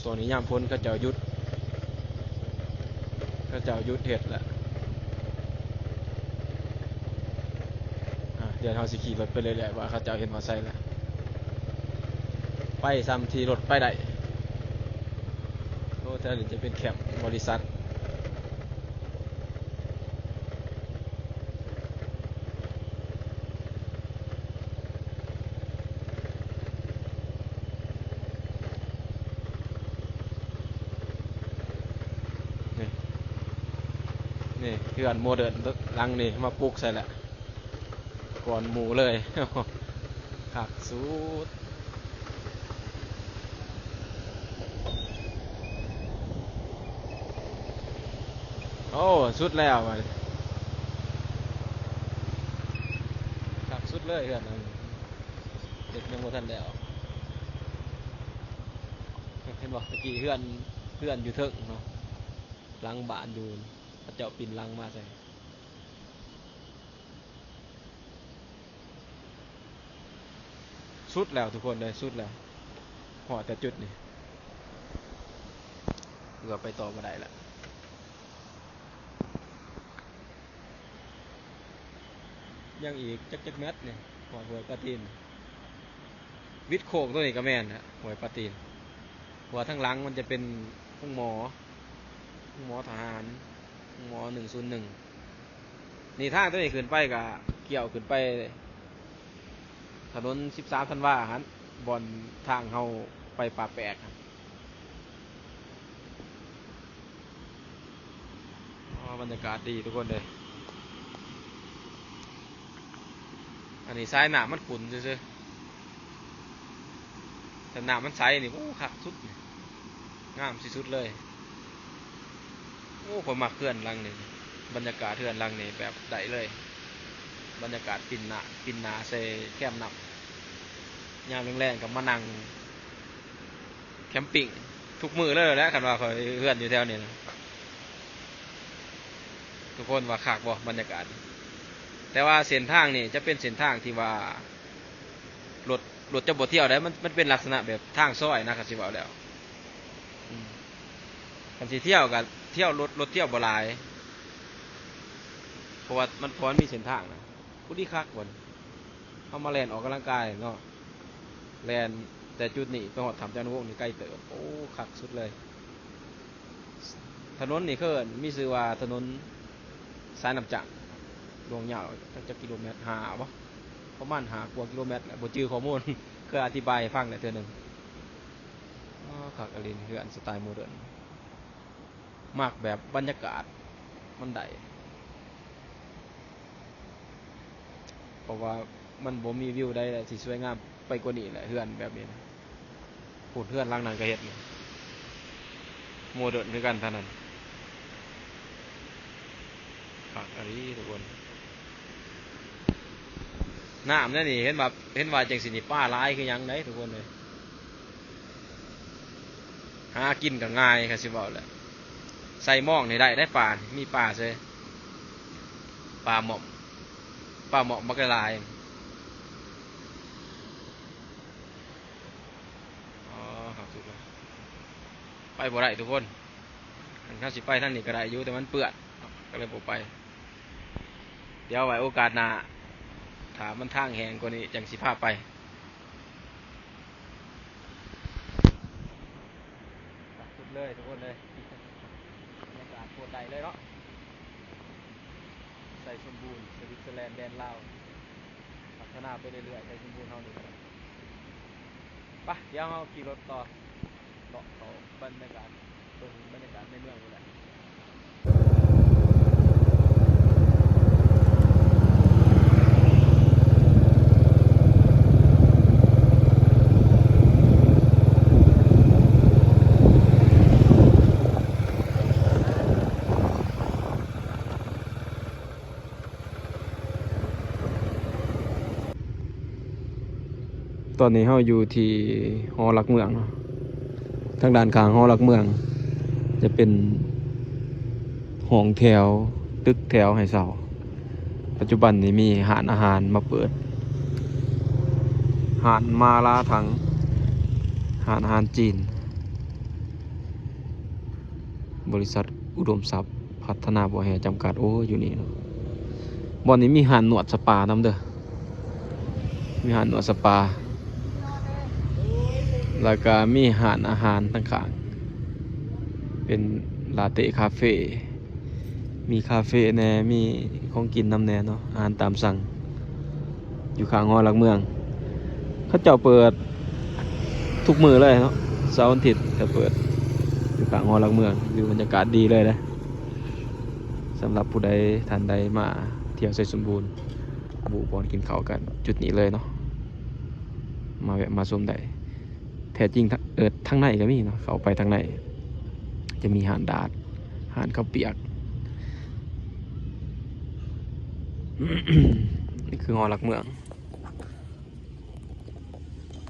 ຊ່ວງນີ້ຍາມຝົນເຂົາເຈົ້າຢຸດ ເຂົາເຈົ້າຢຸດເຮັດແລ້ວ. ອາ ດຽວເຮົາຊິຂີ່ລົດໄປເລື້ອຍໆ ວ່າເຂົາເຈົ້າເຮັດຮອດໃສແລ້ວ ໄປສ່ຳທີ່ລົດໄປໄດ້. ໂອ້ ແຖວນີ້ຈະເປັນແຄ້ມບໍລິສັດ. ນີ້ ນີ້ເຮືອນໂມເດີນຫຼັງນີ້ມາປຸກໃສ່ແລ້ວ ກ່ອນໝູ່ເລີຍ ຄັກສຸດ. ໂອ້ ສຸດແລ້ວບາດນີ້ ຄັກສຸດເລີຍເຮືອນຫຼັງນີ້ ເຮັດຍັງບໍ່ທັນແລ້ວ. ເຫັນບໍ່ ຕະກີ້ເຮືອນ ເຮືອນຢູ່ເທິງເນາະ ຫຼັງບ້ານຢູ່ ເຂົາເຈົ້າປິ່ນຫຼັງມາໃສ່. ສຸດແລ້ວທຸກຄົນເອີຍ ສຸດແລ້ວ ຮອດແຕ່ຈຸດນີ້ ເກືອບໄປຕໍ່ບໍ່ໄດ້ລະ. ຍັງອີກຈັກ ຈັກແມັດນີ້ ຮອດຫ້ວຍປາຕີນ ວິດໂຄ້ງໂຕນີ້ກະແມ່ນແຫຼະ ຫ້ວຍປາຕີນ ເພາະວ່າທາງຫຼັງມັນຈະເປັນໂຮງໝໍ ໂຮງໝໍທະຫານ ໂຮງໝໍໜຶ່ງສູນໜຶ່ງ. ນີ້ທາງໂຕນີ້ຂຶ້ນໄປກະກ່ຽວຂຶ້ນໄປຖະໜົນສິບສາມທັນວາຫັ້ນ ບ່ອນທາງເຮົາໄປປ່າແປກຫັ້ນ. ອໍ ບັນຍາກາດດີທຸກຄົນເອີຍ ອັນນີ້ສາຍນ້ຳມັນຂຸ້ນຊື່ໆ ຖ້ານ້ຳມັນໃສນີ້ ໂອ້ ຄັກສຸດ ງາມທີ່ສຸດເລີຍ. ໂອ້ ຂ້ອຍມັກເຮືອນຫຼັງນີ້ ບັນຍາກາດເຮືອນຫຼັງນີ້ແບບໄດ້ເລີຍ ບັນຍາກາດປິ່ນໜ້າ ປິ່ນໜ້າໃສ່ແຄມນ້ຳ ຍາມແລງໆກະມານັ່ງ ແຄມປິງທຸກມື້ເລີຍແຫຼະ ຄັນວ່າຂ້ອຍເຮືອນຢູ່ແຖວນີ້ນະ. ທຸກຄົນວ່າຄັກບໍ່ບັນຍາກາດ? ແຕ່ວ່າເສັ້ນທາງນີ້ຈະເປັນເສັ້ນທາງທີ່ວ່າລົດ ລົດຈະບໍ່ທ່ຽວໄດ້ ມັນ ມັນເປັນລັກສະນະແບບທາງຊອຍນະ ຄັນຊິເວົ້າແລ້ວ. ອືມ ຄັນຊິທ່ຽວກະທ່ຽວ ລົດ ລົດທ່ຽວບໍ່ຫຼາຍ ເພາະວ່າມັນ ເພາະມັນມີເສັ້ນທາງນະ. ຜູ້ດີຄັກບໍ່ນີ້ ເຮົາມາແລ່ນອອກກຳລັງກາຍເນາະ ແລ່ນແຕ່ຈຸດນີ້ໄປຮອດຖ້ຳຈານຸວົງນີ້ໄກເຕີບ. ໂອ້ ຄັກສຸດເລີຍ. ຖະໜົນນີ້ເຂົາເອີ້ນ ມີຊື່ວ່າຖະໜົນສາຍນ້ຳຈັ້ງ ລວງຍາວຈັກ ຈັກກິໂລແມັດ ຫ້າບໍ່ ປະມານຫ້າກວ່າກິໂລແມັດແຫຼະ ບໍ່ຈື່ຂໍ້ມູນ ເຄີຍອະທິບາຍໃຫ້ຟັງແລ້ວເທື່ອໜຶ່ງ. ອໍ ຄັກອີ່ຫຼີ ເຮືອນສະໄຕໂມເດີນ. ມັກແບບບັນຍາກາດມັນໄດ້ ເພາະວ່າມັນບໍ່ມີວິວໃດທີ່ສວຍງາມໄປກວ່ານີ້ແຫຼະ ເຮືອນແບບນີ້ນະ. ພຸ້ນ ເຮືອນຫຼັງນັ້ນກະເຮັດ ໂມເດີນຄືກັນທາງນັ້ນ. ຄັກອີ່ຫຼີທຸກຄົນ. ນ້ຳແນວນີ້ເຫັນວ່າ ເຫັນວ່າຈັ່ງຊີ້ນີ້ ປາຫຼາຍຄືຫຍັງໃດ໋ທຸກຄົນເອີຍ. ຫາກິນກະງ່າຍ ຄັນຊິເວົ້າແຫຼະ ໃສ່ມອງນີ້ໄດ້ ໄດ້ປານີ້ ມີປາເຊີຍ ປາໝ້ອມ ປາໝ້ອມບັກຫຼາຍໆ. ອໍ ຄັກສຸດເລີຍ. ໄປບໍ່ໄດ້ທຸກຄົນ ຄັນເຮົາຊິໄປທາງນີ້ກະໄດ້ຢູ່ ແຕ່ມັນເປື້ອນ ກະເລີຍບໍ່ໄປ. ດຽວໄວ້ໂອກາດໜ້າ ຖ້າມັນທາງແຫ້ງກວ່ານີ້ຈັ່ງຊິພາໄປ. ສຸດເລີຍທຸກຄົນເອີຍ ບັນຍາກາດໂຄດໄດ້ເລີຍເນາະ. ໄຊສົມບູນ ສະວິດເຊີແລນ ແດນລາວ ພັດທະນາໄປເລື້ອຍໆ ໄຊສົມບູນເຮົານີ້. ໄປ ດຽວເຮົາຂີ່ລົດຕໍ່ ເລາະເຂົ້າບັນຍາກາດ ເບິ່ງບັນຍາກາດໃນເມືອງນີ້ແຫຼະ. ຕອນນີ້ເຮົາຢູ່ທີ່ຫໍຫຼັກເມືອງເນາະ. ທາງດ້ານຂ້າງຫໍຫຼັກເມືອງຈະເປັນຫ້ອງແຖວ, ຕຶກແຖວໃຫ້ເຊົ່າ. ປັດຈຸບັນນີ້ມີຮ້ານອາຫານມາເປີດ, ຮ້ານມາລາທັງ, ຮ້ານອາຫານຈີນ. ບໍລິສັດອຸດົມຊັບພັດທະນາບໍ່ແຮ່ຈຳກັດ. ໂອ້ ຢູ່ນີ້ເນາະ ບ່ອນນີ້ມີຮ້ານນວດສະປານຳເດີ, ມີຮ້ານນວດສະປາ ແລ້ວກະມີຮ້ານອາຫານທາງຂ້າງ ເປັນລາເຕຄາເຟ ມີຄາເຟແດ່ ມີຂອງກິນນຳແດ່ເນາະ ອາຫານຕາມສັ່ງ. ຢູ່ຂ້າງຫໍຫຼັກເມືອງ ເຂົາເຈົ້າເປີດທຸກມື້ເລີຍເນາະ, ເສົາວັນທິດກະເປີດ. ຢູ່ຂ້າງຫໍຫຼັກເມືອງ ວິວບັນຍາກາດດີເລີຍເດ້. ສຳລັບຜູ້ໃດທ່ານໃດມາທ່ຽວໄຊສົມບູນ ບໍ່ມີບ່ອນກິນເຂົ້າ ກະຈຸດນີ້ເລີຍເນາະ, ມາແວະມາຊົມໄດ້. ແທ້ຈິງ ເອີ ທາງໃນກະມີເນາະ, ເຂົ້າໄປທາງໃນຈະມີຮ້ານດາດ, ຮ້ານເຂົ້າປຽກ. ນີ້ຄືຫໍຫຼັກເມືອງ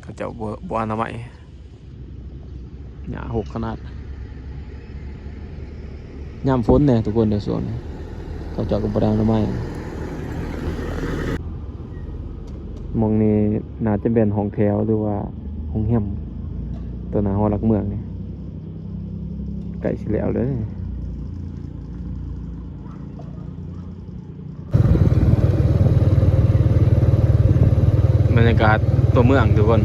ເຂົາເຈົ້າບໍ່ ບໍ່ອະນາໄມ, ຫຍ້າຮົກຂະໜາດ. ຍາມຝົນແດ່ທຸກຄົນເດີ ຊ່ວງນີ້ເຂົາເຈົ້າກະບໍ່ໄດ້ອະນາໄມ. ໝ່ອງນີ້ໜ້າຈະແມ່ນຫ້ອງແຖວ ຫຼືວ່າໂຮງແຮມ ຕໍ່ໜ້າຫໍຫຼັກເມືອງນີ້. ໃກ້ຊິແລ້ວເລີຍ. ບັນຍາກາດຕົວເມືອງທຸກຄົນ.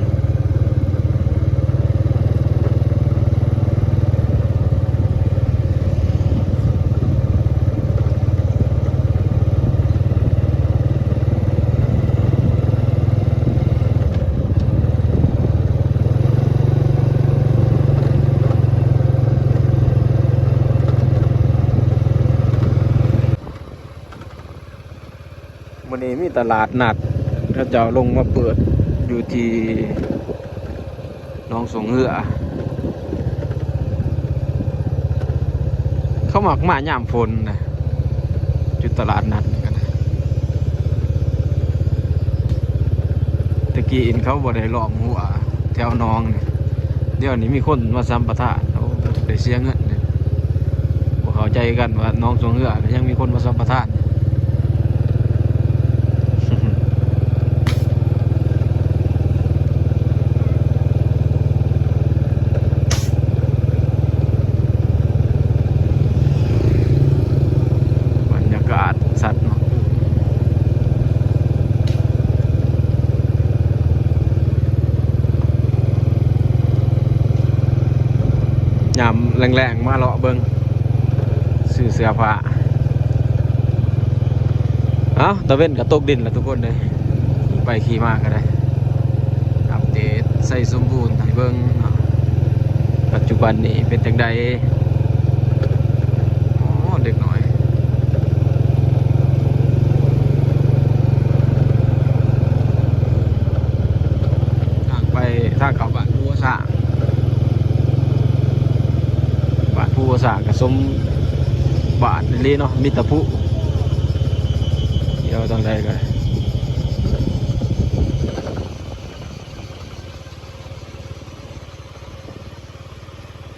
ມື້ນີ້ມີຕະຫຼາດນັດ ເຂົາເຈົ້າລົງມາເປີດຢູ່ທີ່ໜອງສົງເຮືອ. ເຂົາມັກມາຍາມຝົນນະ ຢູ່ຕະຫຼາດນັດນີ້ກະໄດ້. ແຕ່ກີ້ເຫັນເຂົາບໍ່ໄດ້ລ້ອມຮົ້ວແຖວໜອງນີ້, ດຽວນີ້ມີຄົນມາສຳປະທານ. ໂອ້ ໄດ້ເສຍເງິນເດ້. ບໍ່ເຂົ້າໃຈກັນວ່າໜອງສົງເຮືອກະຍັງມີຄົນມາສຳປະທານ. ບັນຍາກາດສັດເນາະ. ຍາມແລງໆ ມາເລາະເບິ່ງ ຊື້ເສື້ອຜ້າ. ເອົ້າ ຕາເວັນກະຕົກດິນລະທຸກຄົນເອີຍ, ຂີ່ໄປຂີ່ມາກະໄດ້ ອັບເດດໄຊສົມບູນໃຫ້ເບິ່ງເນາະ ປັດຈຸບັນນີ້ເປັນຈັ່ງໃດ. ອໍ ເດັກນ້ອຍ ທາງໄປ ທາງເຂົ້າບ້ານພູຫົວຊ້າງ. ບ້ານພູຫົວຊ້າງກະສົມບ້ານອີ່ຫຼີເນາະ, ມີແຕ່ພູ. ດຽວທາງໃດກະ